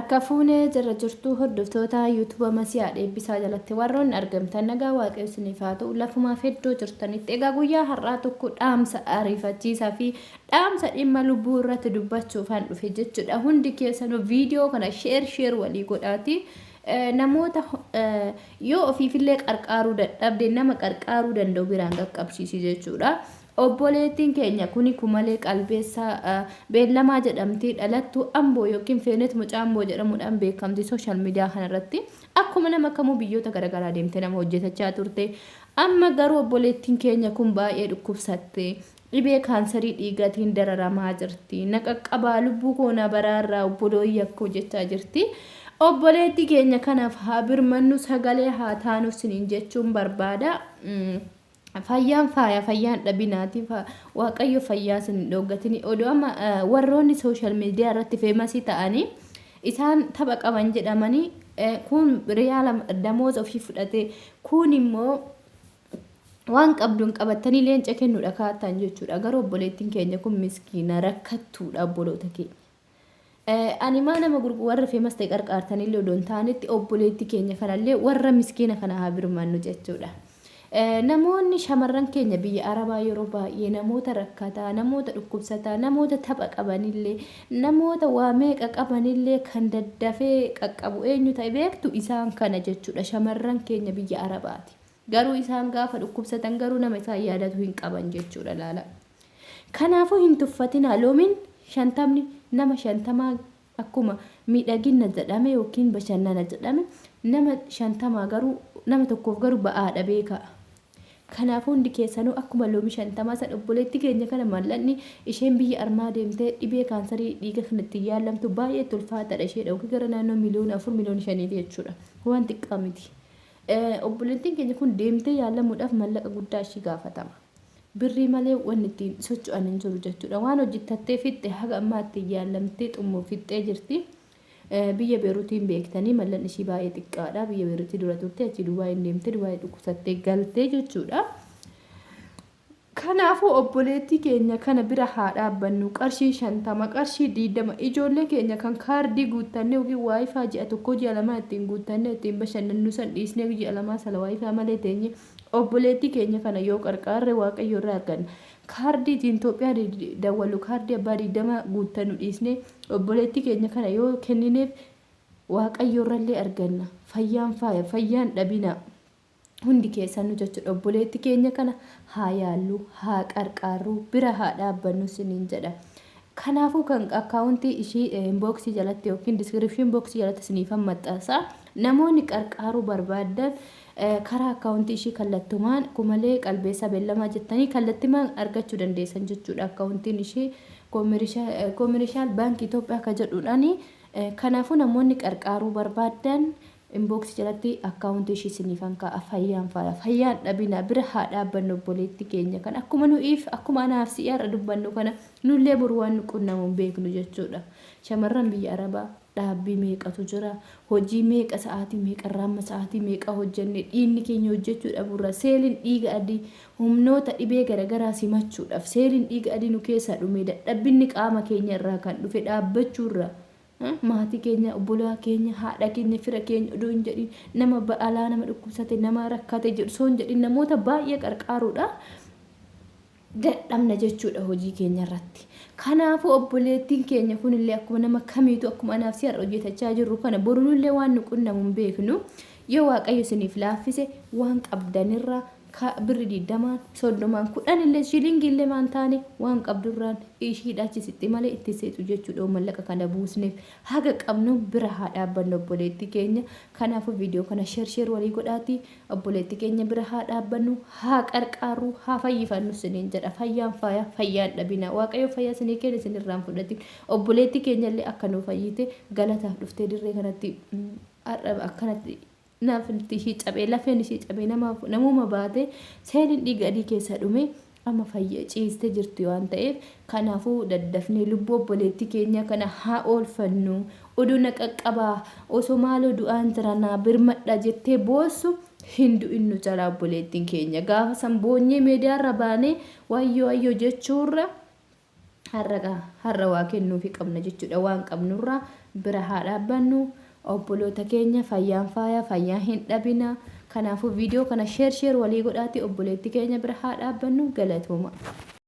Harka fuunee jirra jirtuu hordoftoota yuutuuba Masiyaa Dheebbisaa jalatti warroonni argamtan nagaa waaqayyo isiniif haa ta'u lafumaaf iddoo jirtanitti. Egaa guyyaa har'aa tokko dhaamsa ariifachiisaa fi dhaamsa dhimma lubbuu irratti dubbachuufan dhufe jechuudha. Hundi keessanuu viidiyoo kana sheer sheer walii godhaati. Namoota yoo ofiifillee qarqaaruu dadhabde nama qarqaaruu danda'u biraan qaqqabsiisi jechuudha. Obboleettiin keenya kuni Kumalee Qalbeessaa Beellamaa jedhamti. Dhalattuu Amboo yookiin Feenet Mucaa Amboo jedhamuudhaan beekamti sooshaal miidiyaa kanarratti. Akkuma nama kamuu biyyoota garaagaraa deemtee nama hojjetachaa turte. Amma garuu obboleettiin keenya kun baay'ee dhukkubsatte. Dhibee kaansarii dhiigaatiin dararamaa jirti. Na qaqqabaa lubbuu koo na baraarraa obbolooyya koo jechaa jirti. Obboleettii keenya kanaaf haa birmannu sagalee haa taanu siniin jechuun barbaada. Fayyaan faaya fayyaan dhabinaati waaqayyo fayyaa isin hin dhooggatini odoo amma warroonni sooshaal miidiyaa irratti feemasii ta'anii isaan tapha qaban jedhamanii kun riyaala damooza ofii fudhate kun immoo waan qabduun qabattanii leenca kennuudha kaattan jechuudha garuu obboleettiin keenya kun miskiina rakkattuudha obboloota keenya. Ani maa nama gurgu warra feemas ta'e qarqaartanillee odoo hin taanetti obboleetti keenya kanallee warra miskiina kana haa birmannu jechuudha. Namoonni shamarran keenya biyya Arabaa yeroo baay'ee namoota rakkataa, namoota dhukkubsataa, namoota tapha qabanillee, namoota waa meeqa qabanillee kan daddafee qaqqabu eenyu ta'e beektu isaan kana jechuudha shamarran keenya biyya Arabaati. Garuu isaan gaafa dhukkubsatan garuu nama isaan yaadatu hin qaban jechuudha laala. Kanaafuu hin tuffatinaa loomiin shantamni nama shantamaa akkuma miidhaginna jedhame yookiin bashannana jedhame nama shantamaa garuu nama tokkoof garuu ba'aadha beekaa. Kanaafuu hundi keessanuu akkuma loomii shantamaa san obboleettii keenya kana mallaqni isheen biyya armaa deemtee dhibee kaansarii dhiiga kan ittiin yaallamtu baay'ee itti ulfaataadha isheedha yookiin gara naannoo miliyoona 4 miliyoona 5ti jechuudha. Waan xiqqaa miti. Obboleettiin keenya kun deemtee yaallamuudhaaf mallaqa guddaa ishii gaafatama. Birrii malee wanni ittiin socho'an hin jiru jechuudha. Waan hojjettattee fixxe haga ammaa ittiin yaallamtee xumur fixxee jirti. Biyya Beeruutiin beektanii mallaqni ishii baay'ee xiqqaadha. Biyya Beeruutii dura turte achii Dubaayii deemtee Dubaayii dhukkubsattee galtee jechuudha. Kanaafuu obboleettii keenya kana bira haa dhaabbannu. Qarshii 50, qarshii 20 ijoollee keenya kan kaardii guuttannee yookiin waayifaa ji'a tokkoo ji'a lamaa ittiin guuttannee ittiin bashannannu san dhiisnee ji'a lamaa sana waayifaa malee teenye obboleettii keenya kana yoo qarqaarre waaqayyo irraa arganna. Kaardii ittiin Itoophiyaa dawwallu kaardii abbaa 20 guuttannu dhiisnee obboleettii keenya kana yoo kennineef waaqayyo irrallee arganna. Fayyaan faaya, fayyaan dhabinaa. Hundi keessanuu jechuudha obboleetti keenya kana haa yaallu haa qarqaarru bira haa dhaabbannu siniin jedha. Kanaafuu kan akkaawuntii ishii inboksii jalatti yookiin diskiripshin boksii jalatti isiniifan maxxansa. Namoonni qarqaaruu barbaaddan karaa akkaawuntii ishii kallattumaan Kumalee Qalbeessaa Beellamaa jettanii kallattimaan argachuu dandeessan jechuudha. Akkaawuntiin ishii koomerishaal baankii Itoophiyaa akka jedhuudhaani. Kanaafuu namoonni qarqaaruu barbaaddan Inbox jalatti account ishii isiniifan kaa'a fayyaan faaya fayyaan dhabina bira haa dhaabbannu obboleetti keenya kan akkuma nu'iif akkuma anaaf si'i har'a dubbannu kana nullee boru waan nu qunnamu hin beeknu jechuudha shamarran biyya arabaa dhaabbii meeqatu jira hojii meeqa sa'aatii meeqarraa amma sa'aatii meeqa hojjenne dhiigni keenya hojjechuu dhabuurra seeliin dhiiga adii humnoota dhibee garagaraa simachuudhaaf seeliin dhiiga adii nu keessaa dhumee dadhabbinni qaama keenya irraa kan dhufe dhaabbachuurra Maatii keenya, obbolaa keenya, haadha keenya, fira keenya odoo hin jedhin nama ba'alaa, nama dhukkubsate, nama rakkate jedhu osoo hin jedhin namoota baay'ee qarqaaruudha dadhabna jechuudha hojii keenya irratti. Kanaafuu obboleettiin keenya kunillee akkuma nama kamiitu akkuma anaaf si har'a hojjetachaa jirru kana borunullee waan nu qunnamu hin beeknu. Yoo Waaqayyo isiniif laaffise waan qabdanirraa Ka birri 20n, 30n, 10 illee shilingii illee maan taane waan qabdurraan ishiidha achi sixxi malee itti seexu jechuudha yoo mallaqa kana buusneef haga qabnu bira haa dhaabbannu obboleetti keenya kanaafuu viidiyoo kana sheer sheer walii godhaati obboleetti keenya bira haa dhaabbannu haa qarqaarru haa fayyifannu siniin jedha fayyaan faaya fayyaan dhabina waaqayyo fayyaa sinii kenne sinirraan fudhatin obboleetti keenya illee akka nuu fayyite galataaf dhuftee dirree kanatti har'a akkanatti Nafti ishii cabee lafeen ishii cabee nama namuma baate seeliin dhiiga adii keessaa dhume amma fayya ciiste jirti waan ta'eef kanaafuu daddafnee lubbuu obboleettii keenya kana haa oolfannu oduu na qaqqabaa osoo maaloo du'aan jira naa birmadha jettee boossu hin du'in nu jalaa obboleettiin keenya gaafa san boonyee miidiyaarra baanee wayyoo wayyoo jechuurra. Har'a har'a waa kennuufi qabna jechuudha. Waan qabnurraa bira haa dhaabbannu. Obboloota keenya, fayyaan faaya, fayyaa hin dhabina. Kanaafuu viidiyoo kana share share walii godhaati obboleetti keenya bira haa dhaabbannu. Galatooma.